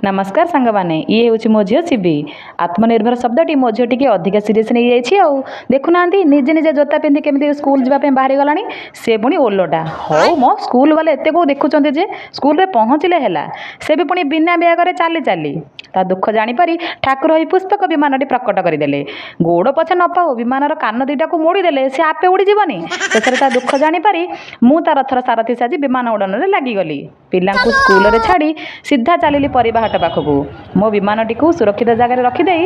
ନମସ୍କାର ସାଙ୍ଗମାନେ, ଇଏ ହେଉଛି ମୋ ଝିଅ ଶିବି। ଆତ୍ମନିର୍ଭର ଶବ୍ଦଟି ମୋ ଝିଅ ଟିକେ ଅଧିକା ସିରିୟସ୍ ନେଇଯାଇଛି। ଆଉ ଦେଖୁନାହାନ୍ତି, ନିଜେ ନିଜେ ଜୋତା ପିନ୍ଧି କେମିତି ସ୍କୁଲ ଯିବା ପାଇଁ ବାହାରି ଗଲାଣି, ସେ ପୁଣି ଓଲଟା। ହଉ ମ, ସ୍କୁଲ ବାଲା ଏତେ କେଉଁ ଦେଖୁଛନ୍ତି ଯେ, ସ୍କୁଲରେ ପହଞ୍ଚିଲେ ହେଲା। ସେ ବି ପୁଣି ବିନା ବ୍ୟାଗରେ ଚାଲି ଚାଲି। ତା ଦୁଃଖ ଜାଣିପାରି ଠାକୁର ଏହି ପୁଷ୍ପକ ବିମାନଟି ପ୍ରକଟ କରିଦେଲେ। ଗୋଡ଼ ପଛେ ନ ପାଉ, ବିମାନର କାନ ଦୁଇଟାକୁ ମୋଡ଼ିଦେଲେ ସେ ଆପେ ଉଡ଼ିଯିବନି? ଶେଷରେ ତା ଦୁଃଖ ଜାଣିପାରି ମୁଁ ତା ରଥର ସାରଥି ସାଜି ବିମାନ ଉଡ଼ାଣରେ ଲାଗିଗଲି। ପିଲାଙ୍କୁ ସ୍କୁଲରେ ଛାଡ଼ି ସିଧା ଚାଲିଲି ପରିବା ହାଟ ପାଖକୁ। ମୋ ବିମାନଟିକୁ ସୁରକ୍ଷିତ ଜାଗାରେ ରଖିଦେଇ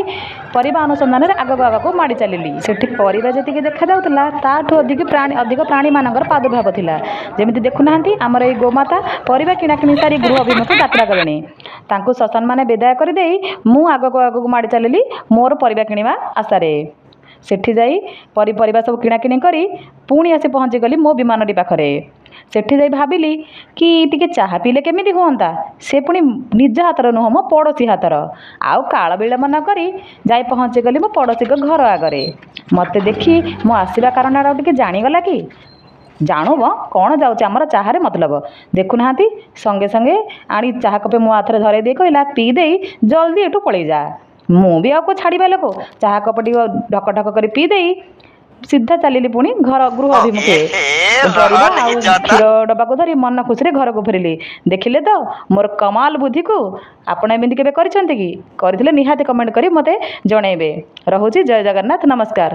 ପରିବା ଅନୁସନ୍ଧାନରେ ଆଗକୁ ଆଗକୁ ମାଡ଼ି ଚାଲିଲି। ସେଠି ପରିବା ଯେତିକି ଦେଖାଯାଉଥିଲା, ତାଠୁ ଅଧିକ ପ୍ରାଣୀ, ଅଧିକ ପ୍ରାଣୀମାନଙ୍କର ପ୍ରାଦୁର୍ଭାବ ଥିଲା। ଯେମିତି ଦେଖୁନାହାନ୍ତି, ଆମର ଏଇ ଗୋମାତା ପରିବା କିଣାକିଣି ସାରି ଗୃହ ଅଭିମୁଖେ ଯାତ୍ରା କଲେଣି। ତାଙ୍କୁ ସସମ୍ମାନେ ବିଦାୟ କରିଦେଇ ମୁଁ ଆଗକୁ ଆଗକୁ ମାଡ଼ି ଚାଲିଲି ମୋର ପରିବା କିଣିବା ଆଶାରେ। ସେଠି ଯାଇ ପରିବା ସବୁ କିଣାକିଣି କରି ପୁଣି ଆସି ପହଞ୍ଚିଗଲି ମୋ ବିମାନଟି ପାଖରେ। ସେଠି ଯାଇ ଭାବିଲି କି ଟିକେ ଚାହା ପିଇଲେ କେମିତି ହୁଅନ୍ତା, ସେ ପୁଣି ନିଜ ହାତର ନୁହଁ, ମୋ ପଡ଼ୋଶୀ ହାତର। ଆଉ କାଳ ବିଳମ୍ବ ନ କରି ଯାଇ ପହଞ୍ଚିଗଲି ମୋ ପଡ଼ୋଶୀଙ୍କ ଘର ଆଗରେ। ମୋତେ ଦେଖି ମୋ ଆସିବା କାରଣଟା ଟିକେ ଜାଣିଗଲା କି? ଜାଣୁ ମ, କ'ଣ ଯାଉଛି ଆମର, ଚାହାରେ ମତଲବ। ଦେଖୁନାହାନ୍ତି, ସଙ୍ଗେ ସଙ୍ଗେ ଆଣି ଚାହା କପେ ମୋ ହାତରେ ଧରେଇ ଦେଇ କହିଲା, ପିଇ ଦେଇ ଜଲ୍ଦି ଏଠୁ ପଳେଇ ଯା। ମୁଁ ବି ଆଉ କେଉଁ ଛାଡ଼ିବା ଲୋକ? ଚାହା କପଟିକ ଢକ ଢକ କରି ପିଇ ଦେଇ ସିଧା ଚାଲିଲି ପୁଣି ଘର ଗୃହ ଅଭିମୁଖେ। ପରିବା ଆଉ କ୍ଷୀର ଡବାକୁ ଧରି ମନ ଖୁସିରେ ଘରକୁ ଫେରିଲି। ଦେଖିଲେ ତ ମୋର କମାଲ ବୁଦ୍ଧିକୁ? ଆପଣ ଏମିତି କେବେ କରିଛନ୍ତି କି? କରିଥିଲେ ନିହାତି କମେଣ୍ଟ କରି ମୋତେ ଜଣେଇବେ। ରହୁଛି, ଜୟ ଜଗନ୍ନାଥ, ନମସ୍କାର।